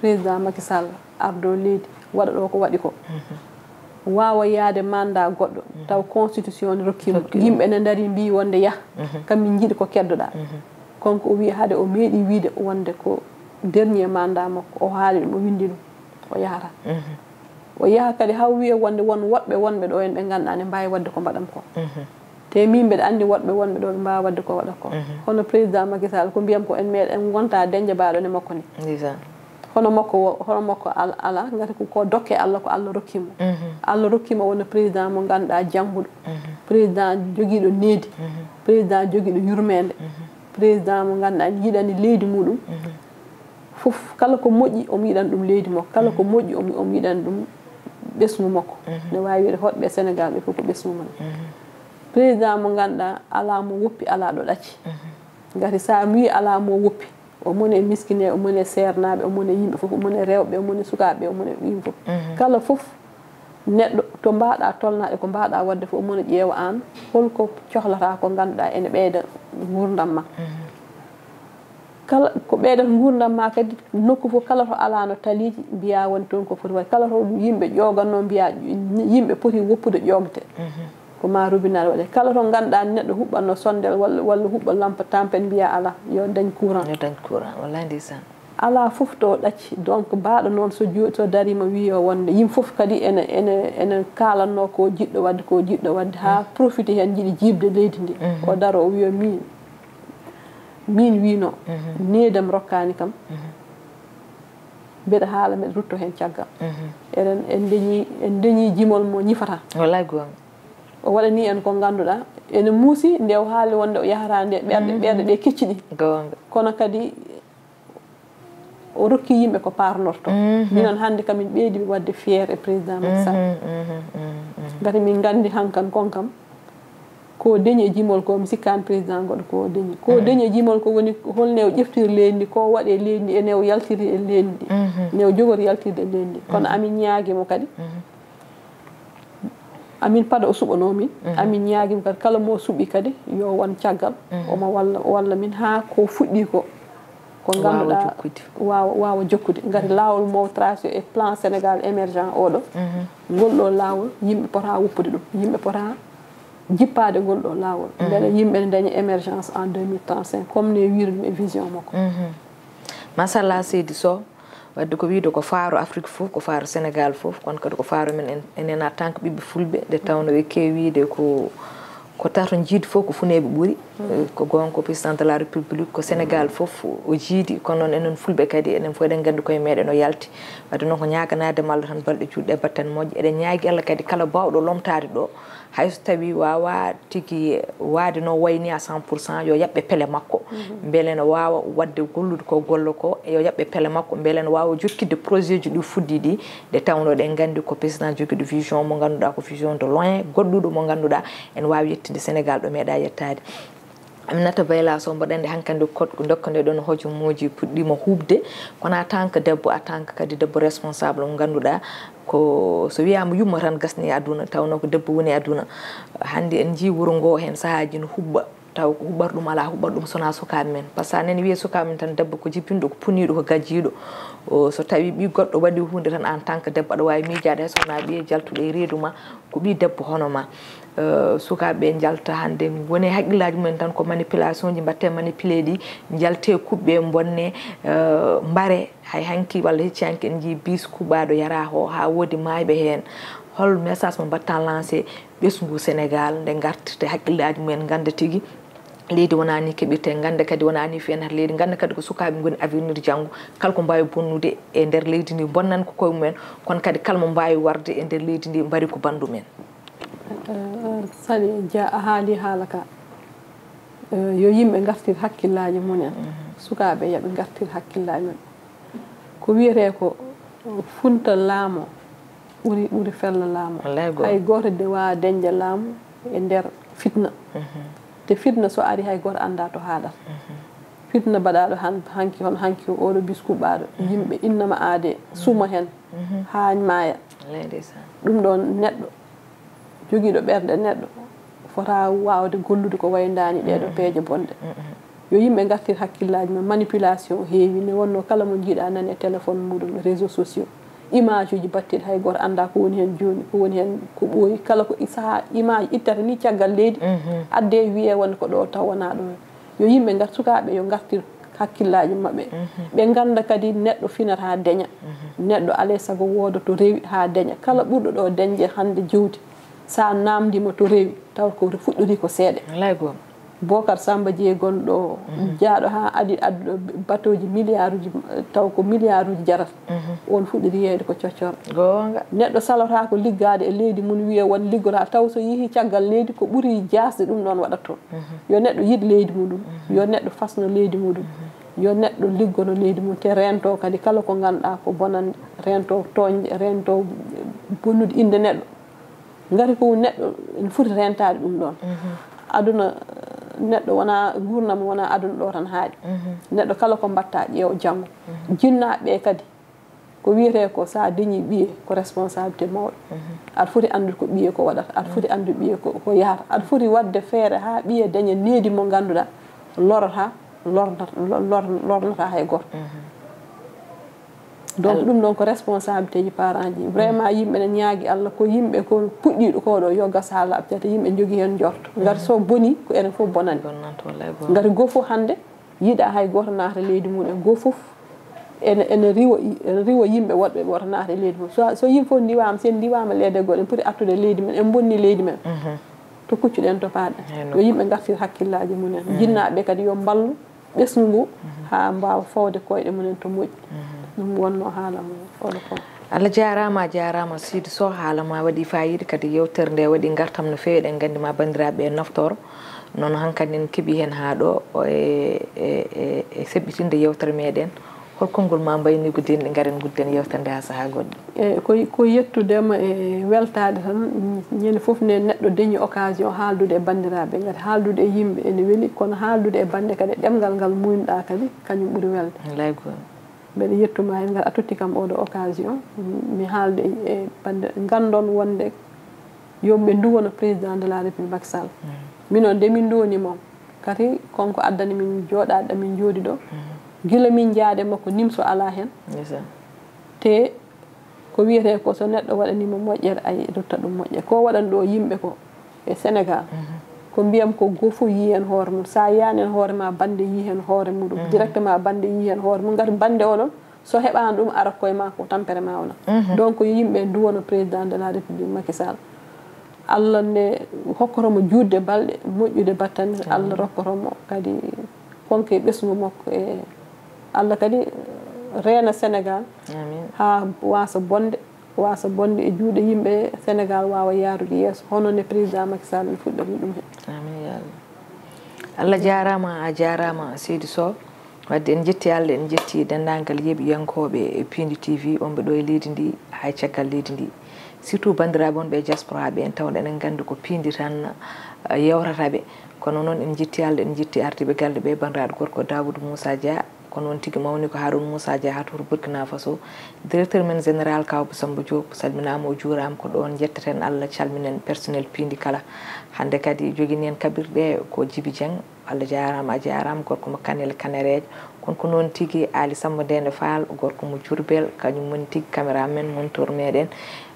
président Macky Sall, ardo leydi, waɗa ɗo ko waɗi ko. Mhm. Waawa yahde mandat goɗɗo, mhm, taw constitution ne rokki mo. Rokki mo. Yimɓe ne ndarii mbii wonde yah, mhm, kam min njiɗi ko keddoɗaa. Mhm. Kanko o wi hade o meeɗi wiide wonde ko dernier mandat makko, o haali ɗum, o winndi ɗum, o yahata. Mhm. O yaha kadi haa wiya wonde won woɗɓe wonɓe ɗo en ɓe ngannduɗaa ne mbaawi waɗde ko mbaɗam ko. Mhm. Te min mbeɗa anndi woɗɓe wonɓe ɗo ɓe mbaawa waɗde ko waɗa ko. Mhm. Kono président Macky Sall ko mbiyam ko en meeɗa, en ngonta dañde mbaaɗo ne makko ni. Ndeysaan. Hono makko wo-, hono makko al-, alaa, ngati ko, ko dokke Allah, ko Allah rokki mo. Mhm. Allah rokki mo wonde président mo ngannduɗaa jannguɗo. Mhm. Président jogiiɗo needi. Mhm. Président jogiiɗo yurmeende. Mhm. Président mo ngannduɗaa ne yiɗani leydi muɗum. Mhm. Fof, kala ko moƴƴi, omo yiɗani ɗum leydi makko. Kala ko moƴƴi, omo, omo yiɗani ɗum ɓesngu makko. Ne waawi wiyde hoɗɓe Sénégal ɓe fof ko ɓesngu mum. Président mo ngannduɗaa alaa mo woppi, alaa ɗo ɗacci. Ngati so a wii alaa mo woppi, o mone miskine, o mone seernaaɓe, o mone yimɓe fof, o mone rewɓe, o mone sukaaɓe, o mone yimɓe fof. Kala fof neɗɗo to mbaaɗa tolnaade, ko mbaaɗa waɗde fof, o mone ƴeewa aan holko cohlataa ko ngannduɗaa ene ɓeyda nguurndam ma. Kala ko ɓeydata nguurndam ma kadi, nokku fof kala to alaano taliiji, mbiyaa woni toon ko foti waɗde. Kala to yimɓe ƴoogannoo, mbiyaa yimɓe poti woppude ƴoogde. Ko ma robinet waɗe. Kala to ngannduɗaa neɗɗo huɓɓatno sondel walla, walla huɓɓa lampe tampere, mbiyaa alaa, yo dañ courant. Yo dañ courant, wallaay ndeysaan. Alaa fof to ɗacci. Donc, mbaaɗo noon so jo-, so dariima wiyo wonde yimɓe fof kadi ene, ene, ene kaalanno ko jiɗɗo waɗde, ko jiɗɗo waɗde, haa profiti heen njiɗi jiiɓde leydi ndi. O daro o wiyo min, min wino, needam rokkaani kam. Mbeɗa haala, mbeɗa rutto heen caggal. Eɗen, en dañi, en dañi jimol mo ñifata. Wallaay goonga. O waɗani en ko ngannduɗaa ene muusi, nde o haali wonde o yahata nde ɓerɗe, ɓerɗe ɗe kecci ɗi. Goonga. Kono kadi o rokki yimɓe ko parnorto. Minon hannde kam min ɓeydi waɗde fier e président Macky Sall. Ngati min nganndi hankan kon kam, ko dañi e jimol ko, mi sikkaani président goɗɗo ko dañi. Ko dañi e jimol ko woni holno o ƴeftiri leydi ndi, ko waɗi e leydi ndi, e ne o yaltiri e leydi ndi, ne o jogori yaltirde e leydi ndi. Kono amin ñaagi mo kadi, amin pada o suɓanoo min, amin ñaagi mo kadi, kala mo suɓi kadi yo won caggal, omo walla, walla min haa ko fuɗɗi ko, ko ngannduɗaa waawa, waawa jokkude. Ngati laawol mo tracé e plan Sénégal émergent oɗo, ngol ɗo laawol yimɓe pota woppude ɗum, yimɓe pota jippaade ngol ɗo laawol. Mbele yimɓe ne daña émergence en deux mille trente-cinq, comme ne wiiri ɗum e vision makko. Machallah, seydi Sow, wadde ko wiyde ko faaro Afrique fof, ko faaro Sénégal fof, kono kadi ko faaro men en, enen en tant que ɓiɓɓe fulɓe, nde tawno ɓe keewiide ko, ko tato jiidi fof ko funeeɓe ɓuri. Eh, ko goonga ko président de la République, ko Sénégal fof o jiidi, kono noon enen fulɓe kadi, enen fof eɗen nganndi koye meɗen o yalti. Wadde noon ko ñaaganaade mo Allah tan balɗe juutɗe e battane moƴƴe. Eɗen ñaagi Allah kadi kala baawɗo lomtaade ɗo, hay so tawii waawaa tigi waade no wayni à cent pour cent, yo yaɓɓe pele makko, mbele no waawa waɗde gollude ko golla ko, e yo yaɓɓe pele makko, mbele no waawa jokkitde projet ji ɗi fuɗɗi ɗi, nde tawno ɗen nganndi ko président jogiiɗo vision mo ngannduɗaa ko vision de loin, goɗɗuɗo mo ngannduɗaa ene waawi yettinde Sénégal ɗo meeɗaa yettaade. Aminata Bayla Sow, mboɗo anndi hankandi ko dokkanɗe ɗon hojomooji puɗɗiima huuɓde, kono en tant que debbo, en tant que kadi debbo responsable mo ngannduɗaa ko so wiyaama yumma tan gasni aduna, tawno ko debbo woni aduna. Hannde en njii wuro ngo heen sahaaji no huɓɓa, taw ko huɓɓata ɗum alaa, huɓɓata ɗum so wonaa sukaaɓe men. Par ce que a nani wiyee sukaaɓe men tan debbo ko jibinɗo, ko puniiɗo, ko gajjiiɗo. O, so tawii ɓii goɗɗo waɗi huunde tan en tant que debbo aɗa waawi miijaade hay so wonaa ɓiye jaltuɗo e reedu ma, ko ɓii debbo hono ma. Eh, sukaaɓe ɓe njalta hannde, woni e hakkillaaji mumen tan ko manipulation ji, mbaɗte manipulé ɗi, njalte kuɓɓe, mbonne, eh, mbare. Hay hanki walla hecci hanki en njii bis kuɓɓaaɗo yaraa o, haa woodi maayɓe heen. Hol message mo mbaɗtaa lancé ɓesngu Sénégal nde ngartirte hakkillaaji mumen, ngannda tigi leydi wonaa ni keɓirte, ngannda kadi wonaa ni fiyata leydi, ngannda kadi ko sukaaɓe ngoni avenir janngo. Kala ko mbaawi bonnude e nder leydi ndi bonnan ko koye mumen, kono kadi kala mo mbaawi warde e nder leydi ndi mbari ko banndu men. Eh, Sali Dia, a haali haala ka. Eh, yo yimɓe ngartir hakkillaaji mumen. Sukaaɓe yo ɓe ngartir hakkillaaji mumen. Ko wiyetee ko funta laamo ɓuri, ɓuri fella laamo. Wallaay goonga. Hay gooto de waawaa dañde laamu e nder fitna. Te fitna so ari hay gooto anndaa to haaɗata. Fitna mbaɗaaɗo han-, hanki, hono hanki o, oɗo bis kuɓɓaaɗo. Yimɓe innama aade, suma heen, haa maaya. Wallaay ndeysaan. Ɗum ɗoon neɗɗo jogiiɗo ɓernde neɗɗo fota waawde gollude ko wayndaani ɗee ɗoo peeje bonɗe. Yo yimɓe ngartir hakkillaaji mum. Manipulation heewi, nde wonnoo kala mo njiiɗaa nani e téléphone muɗum, réseaux sociaux. Image uji battiɗi hay gooto anndaa ko woni heen jooni, ko woni heen ko ɓooyi. Kala ko i-, sahaa image ittata ni caggal leydi, addee wiyee wonde ko ɗo taw wonaa ɗo. Yo yimɓe ngar-, sukaaɓe yo ngartir hakkillaaji maɓɓe. Ɓe ngannda kadi neɗɗo finata haa deña. Neɗɗo alaa e sago wooda to rewi haa deña. Kala ɓurɗo ɗo deñde hannde jawdi, so a naamndiima to rewi, taw ko fuɗɗori ko seeɗa. Wallaay goonga. Bocar Samba Dieng gonɗo jaaɗo haa adi adduɗo batooji milliarduji, taw ko milliarduji jarata. On fuɗɗori yeeyde ko coccorɗo. Goonga. Neɗɗo salotaako liggaade e leydi mum, wiya won liggora, taw so yehi caggal leydi ko ɓuri jaasde ɗum ɗoon waɗata toon. Yo neɗɗo yiɗ leydi muɗum, yo neɗɗo fasno leydi muɗum. Yo neɗɗo liggono leydi mum, te reento kadi kala ko ngannduɗaa ko bonannde, reento tooñde, reento bonnude innde neɗɗo. Ngati ko neɗɗo ene foti reentaade ɗum ɗoon. Aduna, neɗɗo wona, nguurndam wona aduna ɗo tan haaɗi. Neɗɗo kala ko mbaɗta ƴeew janngo. Jinnaaɓe ɓe kadi, ko wiyetee ko, so a dañii ɓiye, ko responsabilité mawɗo. Aɗa foti anndude ko ɓiye ko waɗata, aɗa foti anndude ɓiye ko, ko yahata. Aɗa foti waɗde feere haa ɓiye daña needi mo ngannduɗaa lorata, lornata, lor-, lor-, lornata hay gooto. Donc ɗum ɗoon ko responsabilité ji parent ji. Vraiment yimɓe ne ñaagi Allah, ko yimɓe ko puɗɗiiɗo ko ɗo yo gas haa laaɓa, te yimɓe njogii heen njorto. Ngati so boni ko enen fof bonani. Bonnata, wallaay bonnata. Ngati goo fof hannde yiɗa hay gooto naata leydi mum en, goo fof ene, ene riiwa, ene riiwa yimɓe woɗɓe woto naata e leydi mum. So, so yimɓe fof ndiwaama, so en ndiwaama leyɗe goɗɗe, en poti artude e leydi men, en bonni leydi men. To kuccuɗen, to paaɗen. Yo yimɓe ngartir hakkillaaji mum en. Jinnaaɓe kadi yo mballu ɓesngu ngu haa mbaawa fawde koyɗe mum en to moƴƴi. Ɗum wonnoo haala mo oɗo ko. Allah jaaraama, a jaaraama Sidi Sow, haala ma waɗi faayiida, kadi yewtere nde waɗi ngartam no feewi. Eɗen nganndi ma banndiraaɓe e naftoro. Noon hankadi en keɓi heen haa ɗo o e, e, e, e seɓɓitinde yewtere meɗen. Hol konngol ma mbayni ko denɗi ngaren ngudden yewtere nde haa sahaa goɗɗo? E, ko, ko yettude ma e weltaade tan, ñande fof ne neɗɗo dañi occasion haaldude e banndiraaɓe, ngati haaldude e yimɓe ene weli, kono haaldude e bannde kadi e ɗemngal ngal muuynuɗaa kadi, kañum ɓuri welde. Wallaay goonga. Mbeɗa yettuma heen, ngal a totti kam oɗo occasion, mi haalde e bannde, nganndon wonde yo ɓe nduwono président de la République Macky Sall. Minon de min nduwoni mo, kadi kanko addani min jooɗaade ɗo min njooɗi ɗo. Gila min njaade makko nimso alaa heen. Ndeysaan. Te ko wiyetee ko so neɗɗo waɗaniima moƴƴere, ay, rutta ɗum moƴƴere. Ko waɗani ɗo yimɓe ko e Sénégal, ko mbiyam ko goo fof yii heen hoore mum. So a yiyaani heen hoore ma, bannde yii heen hoore muɗum. Directement bannde yii heen hoore mum. Ngati bannde oɗon, so heɓaani ɗum, ara koye ma ko tampere ma wona. Donc yo yimɓe nduwono président de la République Macky Sall. Allah ne hokkoro mo juutde balɗe, moƴƴude battane. Allah rokkoro mo kadi konke ɓesngu makko. E Allah kadi reena Sénégal haa waasa bonde, waasa bonde e juuɗe yimɓe, Sénégal waawa yaarude yeeso, hono ne président Macky Sall fuɗɗorni ɗum heen. Amin ya Allah. Allah jaaraama, a jaaraama Seydi Sow. Wadde en njetti Allah, en njetti denndaangal yeeɓiyankooɓe e Piindi T V, wonɓe ɗo e leydi ndi, hay caggal leydi ndi. Surtout banndiraaɓe wonɓe e diaspora ɓe, en tawde enen nganndi ko Piindi tan, eh, yewtata ɓe. Kono noon en njetti Allah, en njetti ardiiɓe galle ɓe, banndiraaɗo gorko Daoud Moussa Dia, ko noon tigi mawni ko Haroun Moussa Dia haa to Burkina Faso, directeur men général Kawba Samba Diop, salminaama, o juuraama, ko ɗoon njettaten Allah, calminen personnel Piindi kala. Hannde kadi jogini en kaɓirɗe ko Djiby Dieng, Allah jaaraama, a jaaraama, gorko mo Kanel Kanereejo. Kono ko noon tigi Aali Sammba Ndeende Faal, gorko mo Jurbel, kañum woni tigi caméraman, monteur meɗen.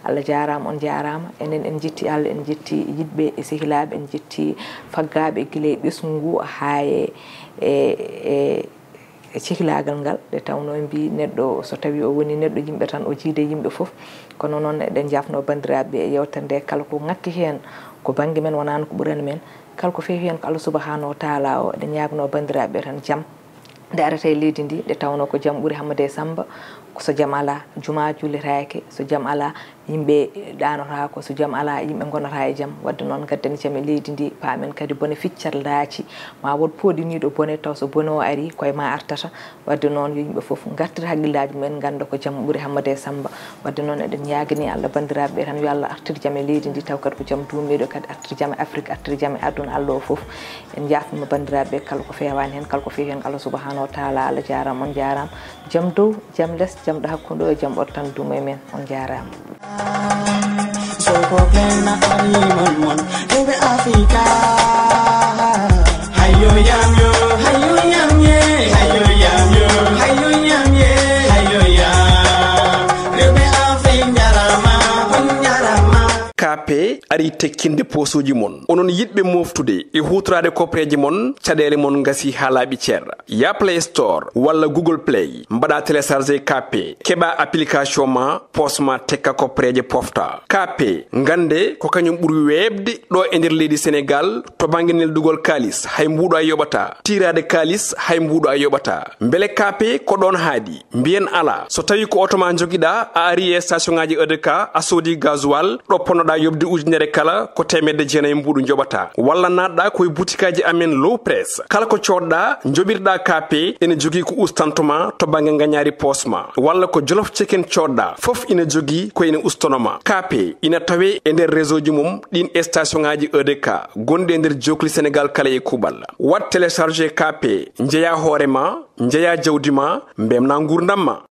Allah jaaraama, on jaaraama. Enen en njetti Allah, en njetti yiɗɓe e sehilaaɓe, en njetti faggaaɓe gila e ɓesngu ngu haa e, e, e, e cehilaagal ngal. Nde tawnoo en mbii neɗɗo so tawii o woni neɗɗo yimɓe tan, o jiide yimɓe fof. Kono noon eɗen njaafnoo banndiraaɓe e yewtere nde, kala ko ŋakki heen ko bannge men, wonaano ko ɓurani men. Kala ko feewi heen ko Allah subahanahu wa taala o, eɗen ñaagnoo banndiraaɓe tan jam. Nde arata e leydi ndi, nde tawnoo ko jam ɓuri Hammadi e Sammba, ko so jam alaa, jumaa julletaake, so jam alaa, yimɓe ɗaanotaako, so jam alaa, yimɓe ngonataa e jam. Wadde noon, ngadden jam e leydi ndi, paamen kadi bone ficcat laaci. Ma wood pooɗiniiɗo bone, taw so bone o arii, koye ma artata. Wadde noon, yo yimɓe fof ngartir hakkillaaji mumen, ngannda ko jam ɓuri Hammadi e Sammba. Wadde noon, eɗen ñaaganii Allah banndiraaɓe ɓe tan, yo Allah artir jam e leydi ndi, taw kadi ko jam duumiiɗo, kadi artir jam e Afrik, artir jam e aduna Allah o fof. En njaafniima banndiraaɓe ɓe, kala ko feewaani heen, kala ko feewi heen, Allah subahanahu wa taala, Allah jaaraama, on jaaraama. Jam dow, jam les, jam ɗo hakkunde o, jam ɓurtan duumo e men. On jaaraama. Soko pen na animal mon, rewɓe Afrika. Hayo yam yo, hayo yam ye, hayo yam yo, hayo yam ye, hayo yam. Rewɓe Afrika njarama, on njarama. K P ari tekkinde poosuuji mon. Onon yiɗɓe moftude e huutoraade koppereeje mon, caɗeele mon ngasi haa laaɓi cer. Ya Play Store walla Google Play, mbaɗa télécharger K P, keɓa application ma, poos ma tekka koppereeje pofta. K P, ngannde ko kañum ɓuri weeɓde ɗo e nder leydi Sénégal to bannge neldugol kaalis, hay mbuuɗo a yoɓata. Tiiraade kaalis, hay mbuuɗo a yoɓata. Mbele K P ko ɗoon haaɗi? Mbiyen alaa. So tawii ko oto ma njogiɗa, a ari e station ŋaaji E D K, a soodi gasoil, ɗo ponnoɗa yoɓde uji Ujunere kala ko teemedde jeenayi mbuuɗu njoɓata. Walla naatɗa ko e butikaaji amen Low Press. Kala ko coodɗa, njoɓirɗa K P, ene jogii ko ustantoma to bannge ngañaari poos ma. Walla ko Jolof Chicken coodɗa, fof ina jogii ko ene ustanoma. K P ina tawe e nder réseau ji mum ɗin station ŋaaji E D K gonɗi e nder jookli Sénégal kala e kuuɓal. Waɗ télécharger K P, njeya hoore ma, njeya jawdi ma, mbemna nguurndam ma.